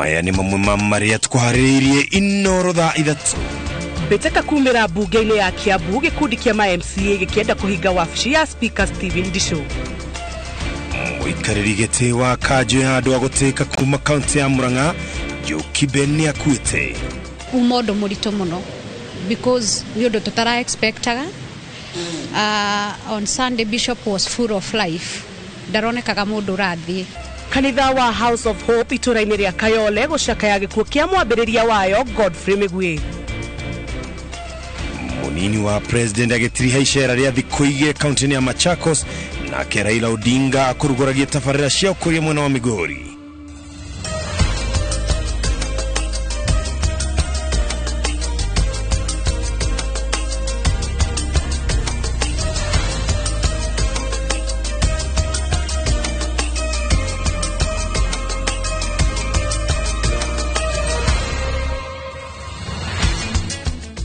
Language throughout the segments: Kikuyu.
Maya nĩ mamwe ma marĩa tũkũharĩrĩirie Inoro thaa 3. Mbĩtĩka kumĩra mbunge-inĩ ya Kiambu gĩkundi kĩa ma MCA gĩkĩenda kũhinga wabici ya Speaker Stephen Ndisho. Mũikarĩri gĩtĩ wa kanjũ ya andũ a gũtĩĩka kuma kaunti ya Murang'a Joe Kibe nĩ akuĩte. Uma ũndũ mũritũ mũno because nĩ ũndũ tũtara expectaga. On Sunday Bishop was full of life, ndaronekaga mũndũ ũrathiĩ. Kanitha wa House of Hope itũra-inĩ rĩa Kayole gũcakaya gĩkuũ kĩa mwambĩrĩria wayo Godfrey Mĩgwi. Mũnini wa president agĩtiriha icera rĩa thikũ 2 kaunti-inĩ ya Machakos, nake Raila Odinga akũrugũragia tabarĩra cia ũkũria mwena wa Migori.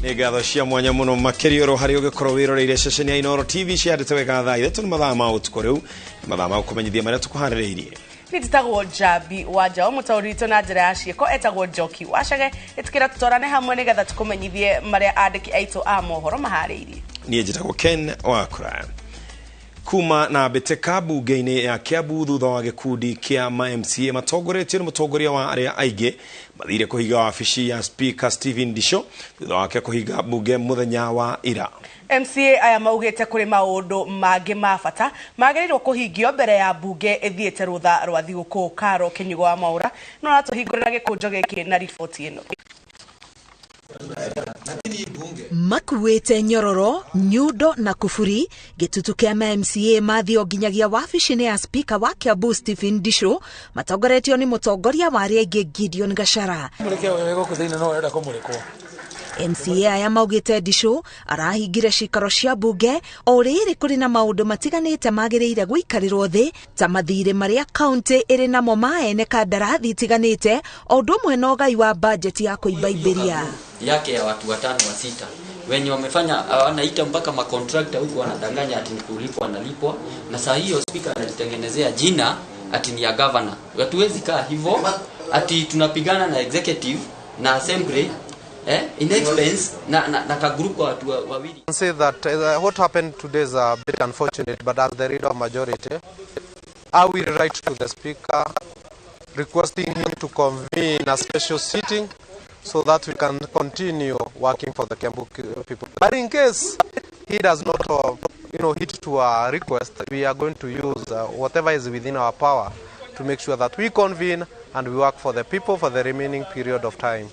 Nĩ ngatho cia mwanya mũno makĩria oro harĩa ũngĩkorwo wĩroreire ceceni ya Inoro TV ciandĩte wega thaa 3 nĩ mathaa ma ũtukũ rĩu, mathaa ma gũkũmenyithia marĩa tũkũharĩrĩirie. Nĩ njĩtagwo Njambi wa Njaũ, mũtaũri witũ na njĩra ya ciĩko etagwo Njoki Wacage. Ĩtĩkĩra tũtwarane hamwe nĩgetha tũkũmenyithie marĩa andĩki aitũ a mohoro maharĩirie. Niĩ njĩtagwo Ken Wakura. Kuma na mbĩtĩka mbunge-inĩ ya Kiambu thutha wa gĩkundi kĩa ma MCA matongoretio nĩ mũtongoria wa arĩa aingĩ mathire kũhinga wabici ya Speaker Stephen Ndisho thutha wake kũhinga mbunge mũthenya wa ira. MCA aya maugĩte kũrĩ maũndũ mangĩ ma bata magĩrĩirwo kũhingio mbere ya mbunge ĩthiĩte rũtha rwa thigũkũ. Karo Kĩnyugo wa Mwaũra no aratũhingũrĩra gĩkũnjo gĩkĩ na riboti ĩno. Makuĩte nyororo, nyundo na kuburi, gĩtutu kĩa ma MCA mathio nginyagia wabici-inĩ ya Speaker wa Kiambu Stephen Ndisho matongoretio nĩ mũtongoria wa arĩa aingĩ Gideon Gachara. MCA aya maugĩte Ndisho arahingire cikaro cia mbunge o rĩrĩ kũrĩ na maũndũ matiganĩte magĩrĩire gũikarĩrwo thĩ ta mathirĩ marĩa kaunti ĩrĩ namo ma ene kandarathi itiganĩte o ũndũ ũmwe na ũgai wa bajeti ya kũimbaimbĩria yake ya watu 5 wa 6 wenye wamefanya wanaita mpaka macontractor huku wanadanganya ati ni kulipwa analipwa, na saa hiyo speaker anajitengenezea jina ati ni ya governor. Hatuwezi kaa hivyo ati tunapigana na executive na assembly in expense na ka group wa watu wawili. I say that what happened today is a bit unfortunate, but as the leader of majority I will write to the speaker requesting him to convene a special sitting so that we can continue working for the Kiambu people. But in case he does not hit to our request, we are going to use whatever is within our power to make sure that we convene and we work for the people for the remaining period of time.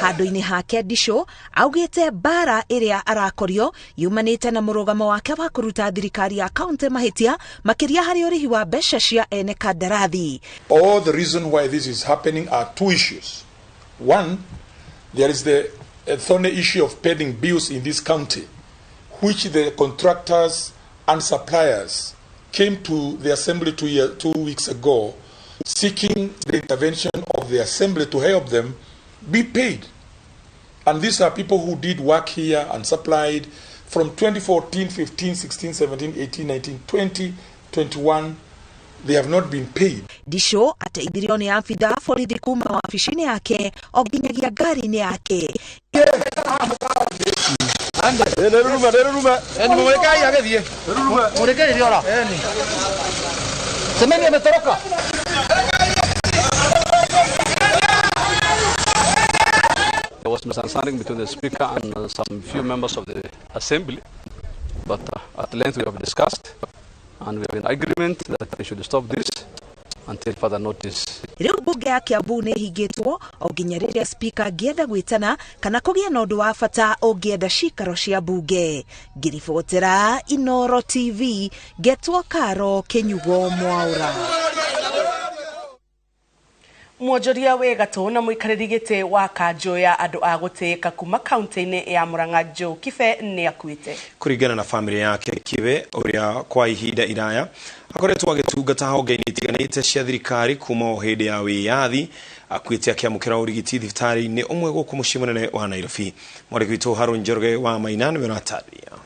Handũ-inĩ hake Ndisho augĩte mbara ĩrĩa arakorio yumanĩte na mũrũgamo wake wa kũruta thirikari ya kaunti mahĩtia makĩria harĩ ũrĩhi wa mbeca cia ene kandarathi. All the reason why this is happening are two issues. One, there is the thorny issue of pending bills in this county, which the contractors and suppliers came to the assembly 2 weeks ago, seeking the intervention of the assembly to help them be paid. And these are people who did work here and supplied from 2014, 15, 16, 17, 18, 19, 20, 21. They have not been paid. Ndisho ateithirio nĩ abithaa borithi kuma wabici-inĩ yake o nginyagia ngari-inĩ yake. There was misunderstanding between the speaker and some few members of the assembly, but at length we have discussed and we have an agreement that they should stop this until further notice. Rĩu mbunge ya Kiambu nĩ ĩhingĩtwo o nginya rĩrĩa speaker angĩenda gwĩtana kana kũgĩa na ũndũ wa bata ũngĩenda cikaro cia mbunge. Ngĩribotera Inoro TV, ngetwo Karo Kĩnyugo Mwaũra. Mwonjoria wĩ gatũ na mũikarĩri gĩtĩ wa kanjũ ya andũ a gũtĩĩka kuma kaunti-inĩ ya Murang'a Joe Kibe nĩ akuĩte. Kũringana na famĩlĩ yake, Kibe ũrĩa kwa ihinda iraya akoretwo agĩtungata honge-inĩ itiganĩte cia thirikari kuma o hĩndĩ ya wĩyathi, akuĩte akĩamũkĩra ũrigiti thibitarĩ-inĩ ũmwe gũkũ mũciĩ mũnene wa Nairobi. Mwandĩki witũ Harũn Njoroge wa Maina nĩwe ũratarĩria.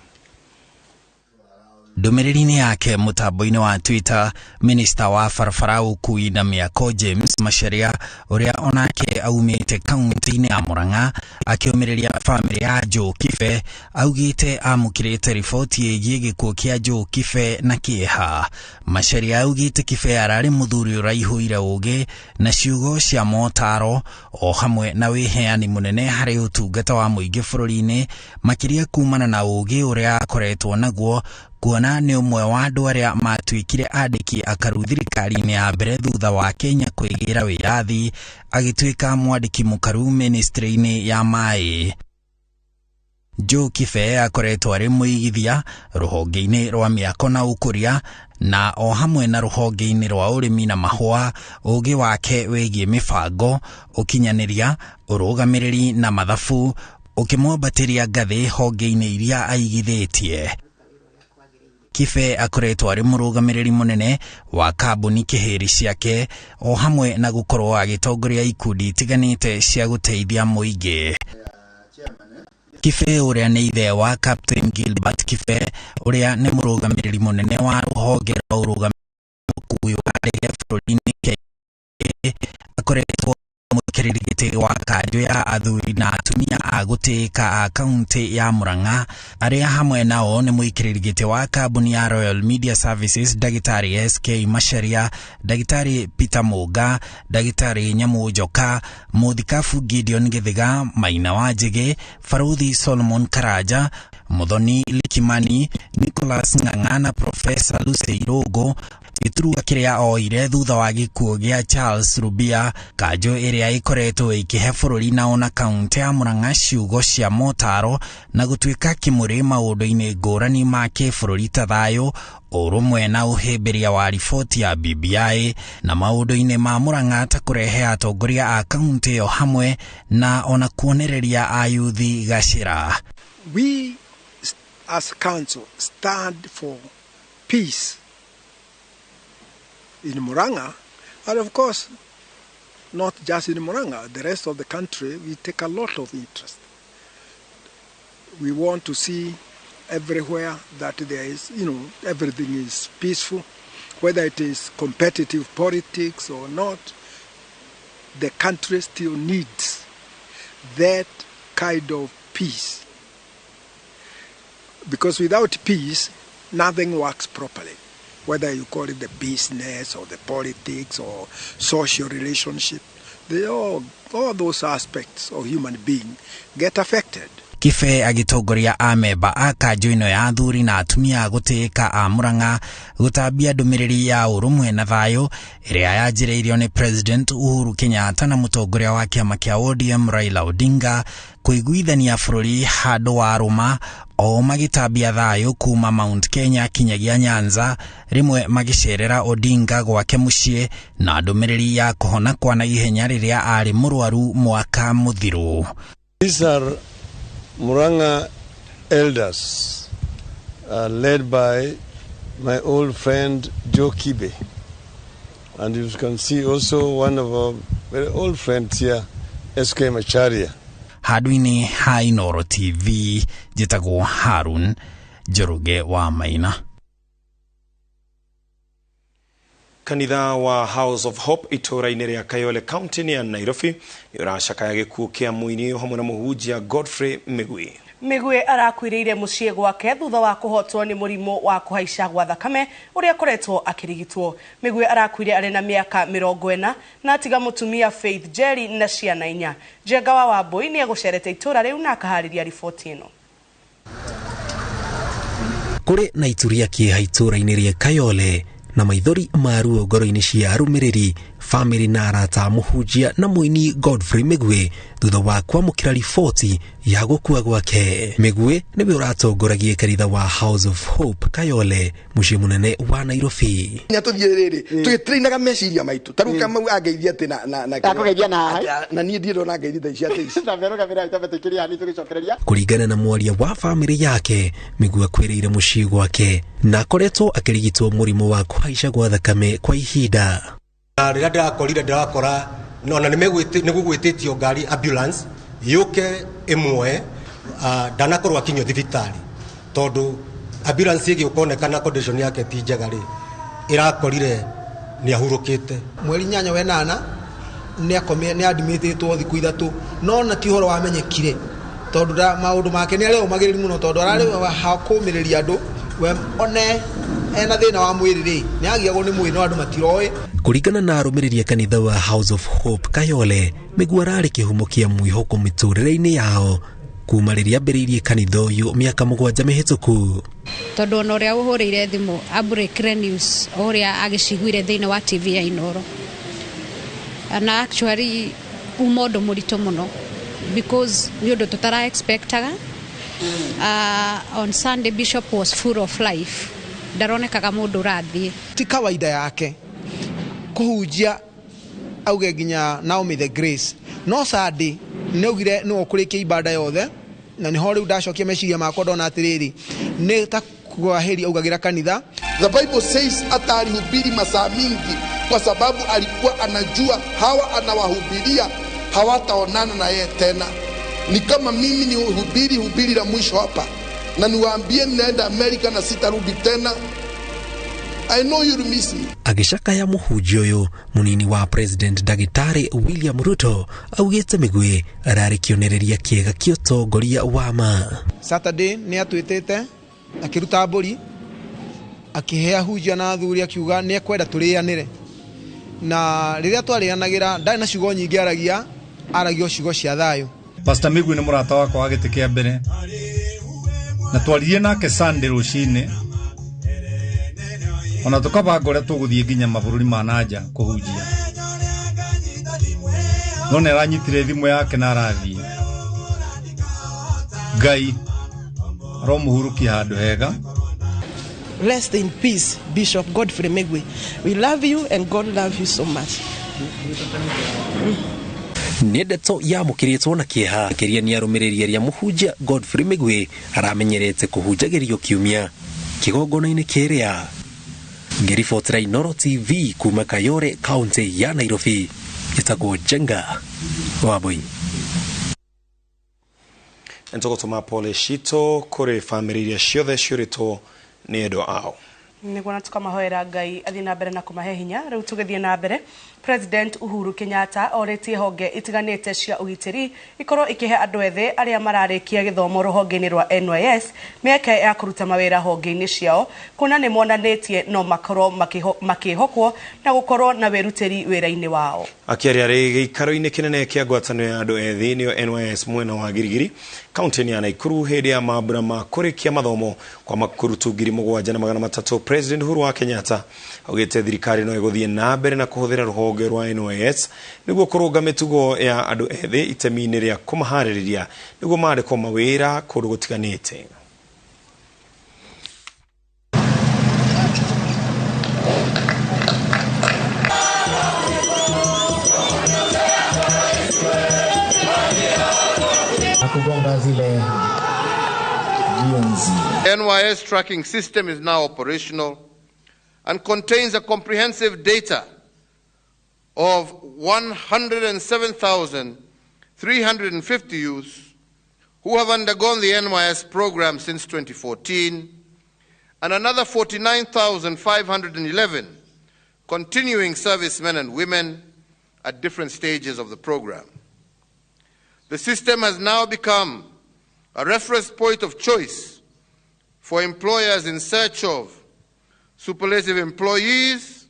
Ndũmĩrĩri-inĩ yake mũtambo-inĩ wa Twitter, minista wa barabara, ũkui na mĩako James Macharia, ũrĩa onake aumĩte kaunti-inĩ ya Murang'a, akĩũmĩrĩria bamĩrĩ ya Joe Kibe, augĩte amũkĩrĩte riboti ĩgiĩ gĩkuũ kĩa Joe Kibe na kĩeha. Macharia augĩte Kibe ararĩ mũthuri ũraihũire ũgĩ na ciugo cia motaro o hamwe na wĩheani mũnene harĩ ũtungata wa mũingĩ bũrũri-inĩ, makĩria kumana na ũgĩ ũrĩa akoretwo naguo, kuona nĩ ũmwe wa andũ arĩa matuĩkire andĩki akaru thirikari-inĩ ya mbere thutha wa Kenya kwĩgĩra wĩyathi, agĩtuĩka mwandĩki mũkaru ministry-inĩ ya maĩ. Joe Kibe akoretwo arĩ mũigithia rũhonge-inĩ rwa mĩako na ũkũria na o hamwe na rũhonge-inĩ rwa ũrĩmi na mahũa. Ũgĩ wake wĩgiĩ mĩbango, ũkinyanĩria, ũrũgamĩrĩri na mathabu ũkĩmwambatĩria ngathĩ honge-inĩ iria aigithĩtie. Kibe akoretwo arĩ mũrũgamĩrĩri mũnene wa kambuni kĩhĩri ciake o hamwe na gũkorwo agĩtongoria ikundi itiganĩte cia gũteithia mũingĩ. Kibe, ũrĩa nĩ ithe wa Captain Gilbert Kibe, ũrĩa nĩ mũrũgamĩrĩri mũnene wa rũhonge rwa ũrũgamĩrĩri ũkui wa ndege bũrũri-inĩ Kenya, akoretwo mũikarĩri gĩtĩ wa kanjũ ya athuri na atumia a gũtĩĩka a kaunti ya Murang'a, arĩa hamwe nao nĩ mũikarĩri gĩtĩ wa kambuni ya Royal Media Services Ndagĩtarĩ SK Macharia, Ndagĩtarĩ Peter Mũnga, Ndagĩtarĩ Nyamu Njoka, Mũthikabu Gideon Githiga, Maina wa Njĩgĩ, Baruthi Solomon Karanja, Muthoni Likimani, Nicholas Ng'ang'a na Profesa Lucy Irũngũ, gĩturwa kĩrĩa oire thutha wa gĩkuũ gĩa Charles Rubia, kanjũ ĩrĩa ĩkoretwo ĩkĩhe bũrũri na ona kaunti ya Murang'a ciugo cia motaro na gũtuĩka kĩmũrĩ maũndũ-inĩ ngũrani ma kĩbũrũri ta thayũ, ũrũmwe na ũhĩmbĩria wa riboti ya BBI, na maũndũ-inĩ ma Murang'a ta kũrehe atongoria a kaunti ĩyo hamwe na ona kuonereria ayuthi gacĩra. We as council stand for peace in Murang'a, and of course, not just in Murang'a, the rest of the country, we take a lot of interest. We want to see everywhere that there is, everything is peaceful, whether it is competitive politics or not, the country still needs that kind of peace. Because without peace, nothing works properly. Whether you call it the business or the politics or social relationship, all those aspects of human being get affected. Kibe agĩtongoria amemba a kanjũ ĩno ya athuri na atumia a gũtĩĩka a Murang'a gũtambia ndũmĩrĩri ya ũrũmwe na thayũ ĩrĩa yanjĩrĩirio nĩ President Uhuru Kenyatta na mũtongoria wa kĩama kĩa ODM Raila Odinga kũiguithania bũrũri handũ wa rũma, o magĩtambia thayũ kuma Mount Kenya kinyagia Nyanza, rĩmwe magĩcerera Odinga gwake mũciĩ na ndũmĩrĩri ya kũhona kwa na ihenya rĩrĩa arĩ mũrwaru mwaka mũthiru. These are Murang'a elders led by my old friend Joe Kibe. And you can see also one of our very old friends here, SK Macharia. Handũ-inĩ ha Inooro TV, njĩtagwo Harun Njoroge wa Maina. Kanitha wa House of Hope itũũra-inĩ rĩa Kayole county-inĩ ya Nairobi nĩ ũracakaya gĩkuũ kĩa mũini hamwe na mũhunjia Godfrey Migwi. Migwi arakuĩrĩire mũciĩ gwake thutha wa kũhotwo nĩ mũrimũ wa kũhaica gwa thakame ũrĩa akoretwo akĩrigitwo. Migwi arakuire arĩ na mĩaka 40 na atiga mũtumia Faith Jerry na ciana 4. Njenga wa Wambui nĩ egũcerete itũũra rĩu na akaharĩria riboti ĩno. Kũrĩ na ituria kĩeha itũũra-inĩ rĩa Kayole na maithori ma ruo ngoro-inĩ cia arũmĩrĩri, famĩlĩ na arata mũhunjia na mũini Godfrey Migwi thutha wa kwamũkĩra riboti ya gũkua gwake. Migwi nĩwe ũratongoragia kanitha wa House of Hope Kayole, mũciĩ mũnene wa Nairobi. Tũthiĩ rĩrĩ tũgĩtrainaga meciria maitũ ta rĩu Kamau angeithia atĩ na niĩ ndirĩ ndona ngeithi thaa ici atĩ ici. Kũringana na mwaria wa famĩlĩ yake, Migwi akwĩrĩire mũciĩ gwake na akoretwo akĩrigitwo mũrimũ wa kũhaica gwa thakame kwa ihinda. Rĩrĩa ndĩrakorire ndĩrakora ona nĩ gũgwĩtĩtio ngari ambulance yũke ĩmuoe, ndanakorwo akinyio thibitarĩ tondũ Ambulance ĩgĩũka condition yake ti njega rĩ, ĩrakorire nĩ ahurũkĩte. Mweri 8 wa 8 nĩ akomire, nĩ admitĩtwo thikũ 3, no na ti ũhoro wamenyekire tondũ maũndũ make nĩ arĩ ũmagĩrĩru mũno, tondũ ararĩ hakũmĩrĩria andũ we one ena thĩna wa mwĩrĩ rĩ, nĩ agiagwo nĩ mwĩrĩ no andũ matiroĩ. Kũringana na arũmĩrĩri a kanitha wa House of Hope Kayole, Mĩgwi ararĩ kĩhumo kĩa mwĩhoko mĩtũrĩre-inĩ yao kuma rĩrĩa ambĩrĩirie kanitha ũyũ mĩaka 7 mĩhĩtũku. Tondũ ona ũrĩa ũhũrĩire thimũ abreak news ũrĩa agĩciguire thĩinĩ wa TV ya Inooro, na actually uma ũndũ mũritũ mũno because nĩ ũndũ tũtara expectaga. On Sunday Bishop was full of life, ndaronekaga mũndũ ũrathiĩ. Ti kawaida yake kũhunjia auge nginya Naomi the Grace, no Sunday nĩ augire nĩ ũkũrĩkia ibada yothe, na nĩho rĩu ndacokia meciria makwa ndona atĩrĩrĩ, nĩ ta kwaheri augagĩra kanitha. The Bible says hata alihubiri masaa mingi kwa sababu alikuwa anajua hawa anawahubiria hawataonana na yeye tena. Ni kama mimi ni hubiri la mwisho hapa na niwaambie ninaenda Amerika na sitarudi tena. I know you'll miss me. Agĩcakaya mũhunjia ũyũ, mũnini wa President Ndagĩtarĩ William Ruto augĩte Mĩgwi ararĩ kĩonereria kĩega kĩa ũtongoria wa ma. Saturday nĩ atwĩtĩte akĩruta mbũri akĩhe ahunjia na athuri akiuga nĩ ekwenda tũrĩanĩre, na rĩrĩa twarĩanagĩra ndarĩ na ciugo nyingĩ aragia, aragia ciugo cia thayũ. Pastor Mĩgwi nĩ mũrata wakwa wa gĩtĩ kĩa mbere, na twaririe nake Sunday rũcinĩ, ona tũkabanga ũrĩa tũgũthiĩ nginya mabũrũri ma nanja kũhunjia, no nĩ aranyitire thimũ yake na arathiĩ. Ngai aromũhurũkia handũ hega. Rest in peace, Bishop Godfrey Migwi. We love you and God love you so much. Nĩ ndeto yamũkĩrĩtwo na kĩeha makĩria nĩ arũmĩrĩri arĩa mũhunjia Godfrey Migwi aramenyerete kũhunjagĩrio kiumia kĩgongona-inĩ kĩrĩa. Ngĩribotera Inooro TV kuma Kayole, kaunti ya Nairobi, ĩtagwo Njenga Wambui. Nĩtũgũtũma pole citũ kũrĩ bamĩrĩ iria ciothe ciũrĩtwo nĩ endwa ao. Nĩguo na tukamahoera Ngai athiĩ na mbere na kũmahe hinya. Rĩu tũgĩthiĩ na mbere, President Uhuru Kenyatta orĩtie honge itiganĩte cia ũgitĩri ikorwo ikĩhe andũ ethĩ arĩa mararĩkia gĩthomo rũhonge-inĩ rwa NYS mĩeke ya kũruta mawĩra honge-inĩ ciao, kuona nĩ monanĩtie no makorwo makĩhokwo na gũkorwo na wĩrutĩri wĩra-inĩ wao. Akĩaria rĩ gĩikaro-inĩ kĩnene kĩa ngwatanĩro ya andũ ethĩ nĩyo NYS mwena wa Girigiri kaunti-inĩ ya Nakuru hĩndĩ ya mambura ma kũrĩkia mathomo kwa makurutu 7300, President Uhuru wa Kenyatta augĩte thirikari no ĩgũthiĩ na mbere na kũhũthĩra rũhonge rwa NYS nĩguo kũrũnga mĩtugo ya andũ ethĩ itemi-inĩ rĩa kũmaharĩrĩria nĩguo mandĩkwo mawĩra kũndũ gũtiganĩte. Kugonga zile viunzi. NYS tracking system is now operational and contains a comprehensive data of 107,350 youths who have undergone the NYS program since 2014 and another 49,511 continuing servicemen and women at different stages of the program. The system has now become a reference point of choice for employers in search of superlative employees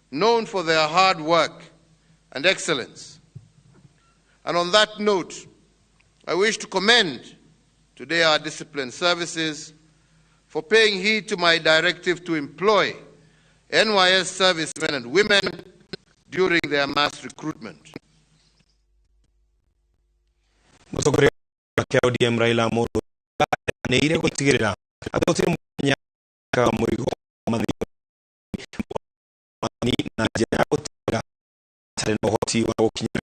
known for their hard work and excellence. And on that note, I wish to commend today our discipline services for paying heed to my directive to employ NYS servicemen and women during their mass recruitment. Mũtongoria wa ODM Raila Amolo Odinga nĩire gũtigĩrĩra atĩ gũtirĩ mũkenya mũrigo wa mathirĩ na njĩra ya gũtigĩrĩra atarĩ na ũhoti wa gũkinyĩra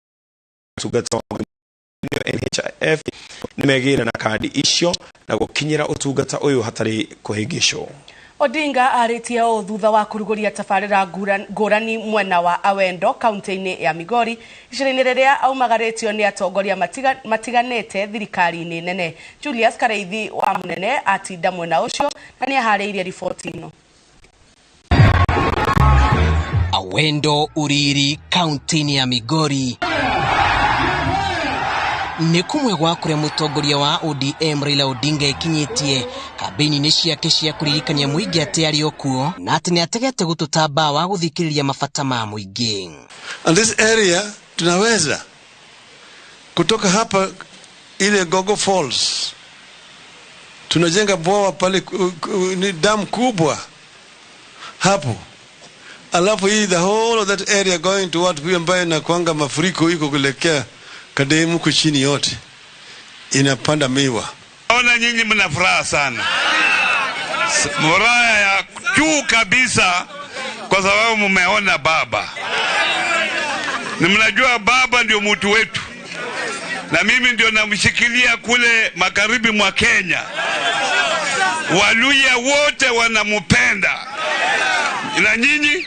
ũtungata wa NHIF nĩmegĩire na kandi icio na gũkinyĩra ũtungata ũyũ hatarĩ kũhĩngĩcwo. Odinga arĩtie ũũ thutha wa kũrugũria tabarĩra ngũrani mwena wa Awendo kaunti-inĩ ya Migori icera-inĩ rĩrĩa aumagarĩtio nĩ atongoria matiganĩte thirikari-inĩ nene. Julius Kareithi wa Munene atinda mwena ũcio na nĩaharĩirie riboti ĩno. Awendo Uriri kaunti-inĩ ya Migori nĩ kũmwe gwa kũrĩa mũtongoria wa ODM Raila Odinga ekinyĩtie kambĩini-inĩ ciake cia kũririkania mũingĩ atĩ arĩ o kuo na atĩ nĩ ategete gũtũtamba wa gũthikĩrĩria mabata ma mũingĩ. And this area tunaweza kutoka hapa ile Gogo Falls tunajenga bwawa pale, ni dam kubwa hapo, alafu hii the whole of that area going to what ambayo inakuanga mafuriko iko kuelekea Kademu kuchini yote inapanda miwa. Ona nyinyi mna furaha sana, furaha ya juu kabisa, kwa sababu mmeona baba. Ni mnajua baba ndio mtu wetu, na mimi ndio namshikilia kule magharibi mwa Kenya. Waluya wote wanampenda, na nyinyi.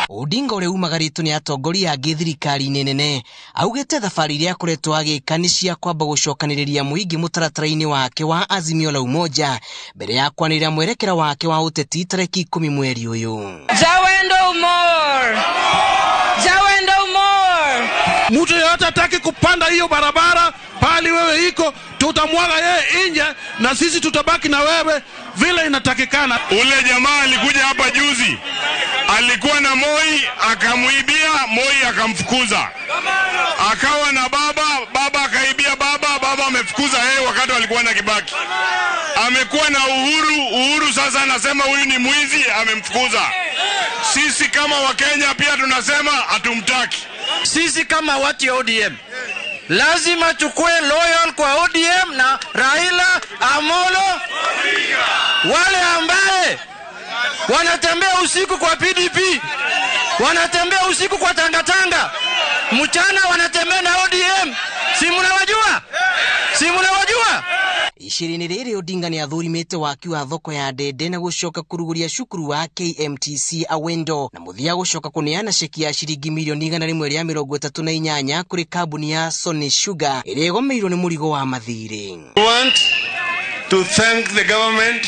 Odinga ũrĩa umagarĩtwo nĩ atongoria angĩ thirikari-inĩ nene augĩte thabarĩ iria akoretwo agĩka nĩ cia kwamba gũcokanĩrĩria mũingĩ mũtaratara-inĩ wake wa Azimio la Umoja mbere ya kwanĩrĩra mwerekera wake wa ũteti tarĩki 10 mweri ũyũ. Jawendo more. Jawendo more. Mtu yeyote hataki kupanda hiyo barabara pali wewe iko, tutamwaga yeye nje na sisi tutabaki na wewe vile inatakikana. Ule jamaa alikuja hapa juzi, alikuwa na Moi akamuibia, Moi akamfukuza. Akawa na baba, baba akaibia baba, baba amefukuza yeye wakati walikuwa na Kibaki. Amekuwa na Uhuru, Uhuru sasa anasema huyu ni mwizi, amemfukuza. Sisi kama Wakenya pia tunasema hatumtaki. Sisi kama watu ya ODM lazima tukue loyal kwa ODM na Raila Amolo. Wale ambaye wanatembea usiku kwa PDP, wanatembea usiku kwa tangatanga, mchana wanatembea na ODM, si mnawajua? Si mnawajua? Icera-inĩ rĩrĩ Odinga nĩ athurimĩte waki wa thoko ya Ndende na gũcoka kũrugũria cukuru wa KMTC Awendo na mũthia gũcoka kũneana ceki ya ciringi mirioni 138 kũrĩ kambuni ya Sony Sugar ĩrĩa ĩgomeirwo nĩ mũrigo wa mathirĩ. We want to thank the government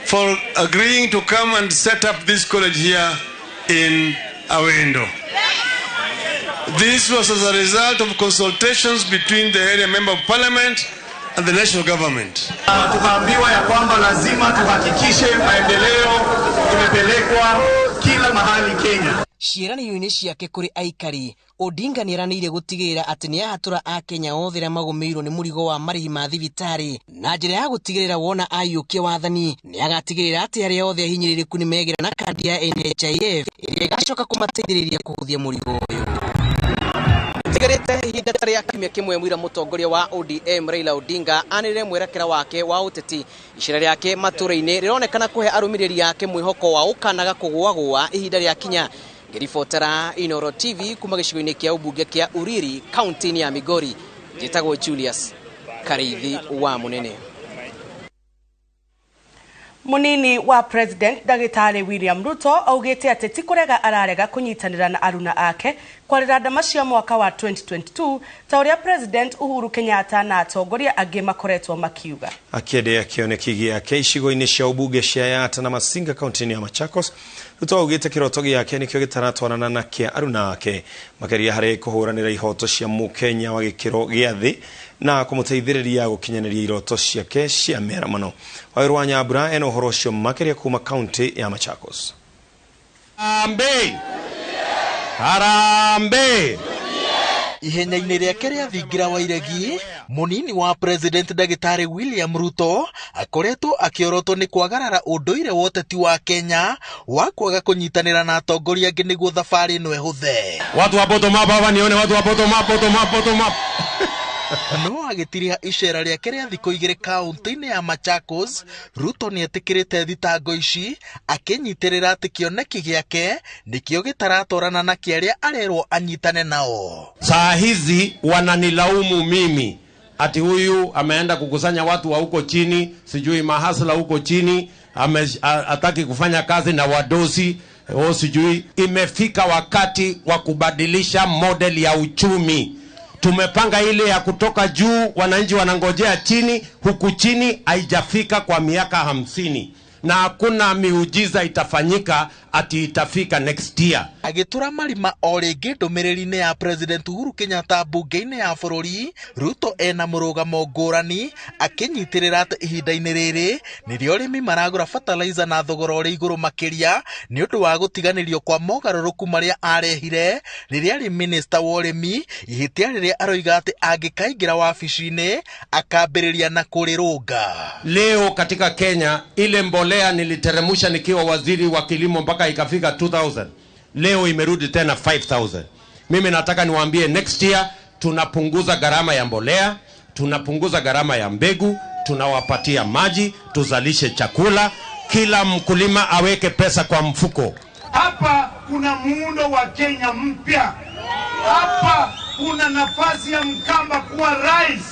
for agreeing to come and set up this college here in Awendo. This was as a result of consultations between the area member of parliament and the national government. Tukaambiwa ya kwamba lazima tuhakikishe maendeleo imepelekwa kila mahali Kenya. Ciĩranĩro-inĩ ciake kũrĩ aikari, Odinga nĩeranĩire gũtigĩrĩra atĩ nĩahatũra akenya othe arĩa magũmĩirwo nĩ mũrigo wa marĩhi ma thibitarĩ na njĩra ya gũtigĩrĩra wona aiyũkia wathani nĩagatigĩrĩra atĩ arĩa othe ahinyĩrĩrĩku nĩmegĩra na kandi ya NHIF ĩrĩa ĩgacoka kũmateithĩrĩria kũhũthia mũrigo ũyũ. Tigarĩte ihinda ta rĩa kiumia kĩmwe mũira mũtongoria wa ODM Raila Odinga anĩrĩre mwerekera wake wa ũteti. Icera rĩake matũra-inĩ rĩronekana kũhe arũmĩrĩri ake mwĩhoko wa ũkanaga kũgũagũa ihinda rĩa kinya. Ngĩribotera Inoro TV kuma gĩcigo-inĩ kĩa ũmbunge kĩa Uriri kaunti-inĩ ya Migori, njĩtagwo Julius Kareithi wa Munene. Munini wa President Ndagĩtarĩ William Ruto augĩte atĩ ti kũrega ararega kũnyitanĩra na aruna ake kwarĩra ndama cia mwaka wa 2022 ta ũrĩa President Uhuru Kenyatta na atongoria angĩ makoretwo makiuga. Akĩendia kĩoneki gĩake icigo-inĩ cia ũmbunge cia Yatta na Masinga kaunti-inĩ ya Machakos, Ruto augĩte kĩroto gĩake nĩkĩo gĩtaratwarana na kĩa aruna ake makĩria harĩ kũhũranĩra ihoto cia mũkenya wa gĩkĩro gĩa thĩ na kũmũteithĩrĩria gũkinyanĩria iroto ciake cia mĩaramano. Waweru wa Nyambura ena ũhoro ũcio makĩria kuma kaunti ya Machakos. Harambee! Harambee! Ihenya-inĩ rĩake rĩa thingira wa iregi, mũnini wa President Ndagĩtarĩ William Ruto akoretwo akĩorotwo nĩ kwagarara ũndũire wa ũteti wa Kenya wa kwaga kũnyitanĩra na atongoria angĩ nĩguo thabarĩ ĩno ĩhũthe. Watu wa bottom up hapa nione watu wa bottom up, bottom up, bottom up. No agĩtiriha icera rĩake rĩa thikũ igĩrĩ kaunti-inĩ ya Machakos, Ruto nĩetĩkĩrĩte thitango ici akĩnyitĩrĩra atĩ kĩoneki gĩake nĩkĩo gĩtaratwarana na kĩa arĩa arerwo anyitane nao. Saa hizi wananilaumu mimi Ati huyu ameenda kukusanya watu wa huko chini, sijui mahasla huko chini, hataki kufanya kazi na wadosi, o sijui. Imefika wakati wa kubadilisha model ya uchumi. Tumepanga ile ya kutoka juu, wananchi wanangojea chini, huku chini haijafika kwa miaka 50. Na hakuna miujiza itafanyika ati itafika next year. Agĩtura marima o rĩngĩ ndũmĩrĩri-inĩ ya President Uhuru Kenyatta mbunge-inĩ ya bũrũri, Ruto ena mũrũgamo ngũrani akĩnyitĩrĩra atĩ ihinda-inĩ rĩrĩ nĩrĩo arĩmi maragũra fertilizer na thogora ũrĩ igũrũ makĩria nĩ ũndũ wa gũtiganĩrio kwa mogarũrũku marĩa arehire rĩrĩa arĩ minista wa ũrĩmi, ihĩtia rĩrĩa aroiga atĩ angĩkaingĩra wabici-inĩ akambĩrĩria na kũrĩrũnga. Leo katika Kenya ile mbolea niliteremusha nikiwa waziri wa kilimo mpaka ikafika 2000. Leo imerudi tena 5000. Mimi nataka niwaambie next year tunapunguza gharama ya mbolea, tunapunguza gharama ya mbegu, tunawapatia maji, tuzalishe chakula, kila mkulima aweke pesa kwa mfuko. Hapa kuna muundo wa Kenya mpya. Hapa kuna nafasi ya Mkamba kuwa rais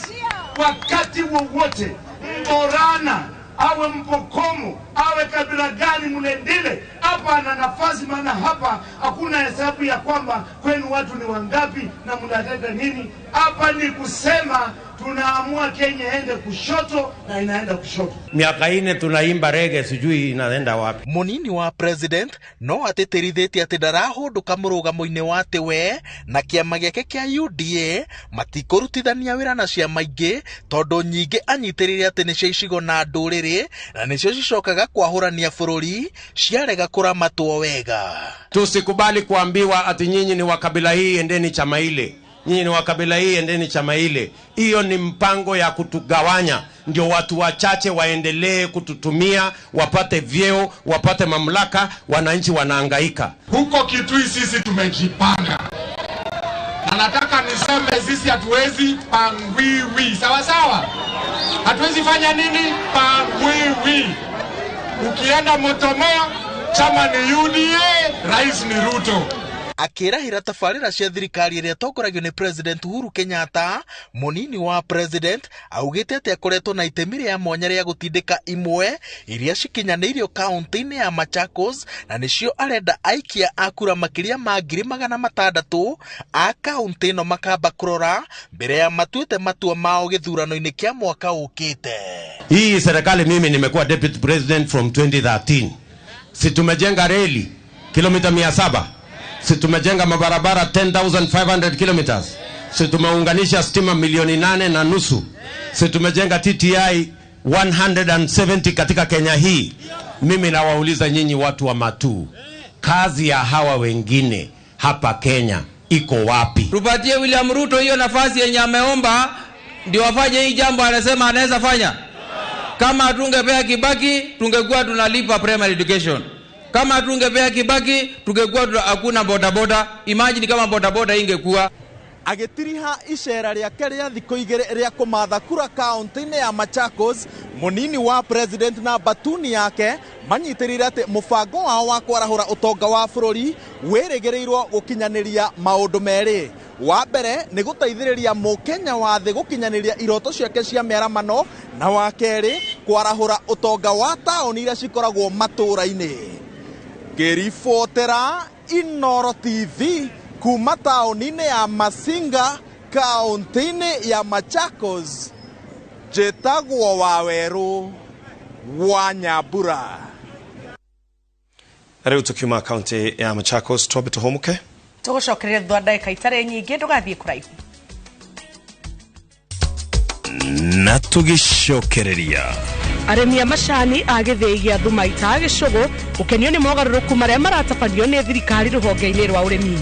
wakati wowote. Mborana awe Mpokomo, awe kabila gani Mlendile, hapa ana nafasi, maana hapa hakuna hesabu ya kwamba kwenu watu ni wangapi na mnataka nini. Hapa ni kusema tunaamua Kenya ende kushoto na inaenda kushoto. Miaka 4 tunaimba rege, sijui inaenda wapi. Munini wa president no atĩtĩrithĩtie atĩ ndarahũndũka mũrũgamo-inĩ wa atĩ we na kĩama gĩake kĩa UDA matikũrutithania wĩra na ciama ingĩ tondũ nyingĩ anyitĩrĩire atĩ nĩ cia icigo na ndũrĩrĩ na nĩcio cicokaga kwahũrania bũrũri ciarega kũramatwo wega. Tusikubali kuambiwa ati nyinyi ni wa kabila hii endeni chama ile, nyinyi ni wa kabila hii endeni chama ile. Hiyo ni mpango ya kutugawanya, ndio watu wachache waendelee kututumia, wapate vyeo, wapate mamlaka, wananchi wanahangaika. Huko Kitui sisi tumejipanga. Na nataka niseme sisi hatuwezi pangwiwi. Sawa sawa? Hatuwezi fanya nini? Pangwiwi. Ukienda Motomoa, chama ni UDA, rais ni Ruto. Akĩrahĩra tabarĩra cia thirikari ĩrĩa ĩtongoragio nĩ President Uhuru Kenyatta, mũnini wa president augĩte atĩ akoretwo na itemi rĩa mwanya rĩa gũtindĩka imwe iria cikinyanĩirio kaunti-inĩ ya Machakos na nĩcio arenda aikia a kura makĩria ma 600,000 a kaunti ĩno makamba kũrora mbere ya matuĩte matua mao gĩthurano-inĩ kĩa mwaka ũkĩte. Hii serikali mimi nimekuwa deputy president from 2013. Si tumejenga reli kilomita 700. Si tumejenga mabarabara 10,500 kilometers. Si tumeunganisha stima milioni 8.5. Si tumejenga TTI 170 katika Kenya hii. Mimi nawauliza nyinyi watu wa Matuu, kazi ya hawa wengine hapa Kenya iko wapi? Tupatie William Ruto hiyo nafasi yenye ameomba ndio afanye hii jambo anasema anaweza fanya. Kama hatungepea Kibaki tungekuwa tunalipa primary education. Kama hatungepea Kibaki tungekuwa hakuna bodaboda. Imagine kama bodaboda ingekuwa. Agĩtiriha icera rĩake rĩa thikũ igĩrĩ rĩa kũmatha kura kaunti-inĩ ya Machakos, mũnini wa president na batuni yake manyitĩrĩire atĩ mũbango wao wa kwarahũra ũtonga wa bũrũri wĩrĩgĩrĩirwo gũkinyanĩria maũndũ merĩ. Wa mbere nĩ gũteithĩrĩria mũkenya wa thĩ gũkinyanĩria iroto ciake cia mĩaramano, na wa kerĩ kwarahũra ũtonga wa taũni iria cikoragwo matũũra-inĩ. Ngĩribotera Inooro TV kuma taũni-inĩ ya Masinga, kaunti-inĩ ya Machakos, njĩtagwo Wawerũ wa Nyambura. Na rĩu tũkiuma kaunti ya Machakos twambe tũhũmũke. Tũgũcokereria thutha wa ndagĩka itarĩ nyingĩ, ndũgathiĩ kũraihu. Na tũgĩcokereria arĩmi a macani a gĩthĩi gĩa Thumaita Gĩcũgũ gũkenio nĩ mogarũrũku marĩa maratabanio nĩ thirikari rũhonge-inĩ rwa ũrĩmi.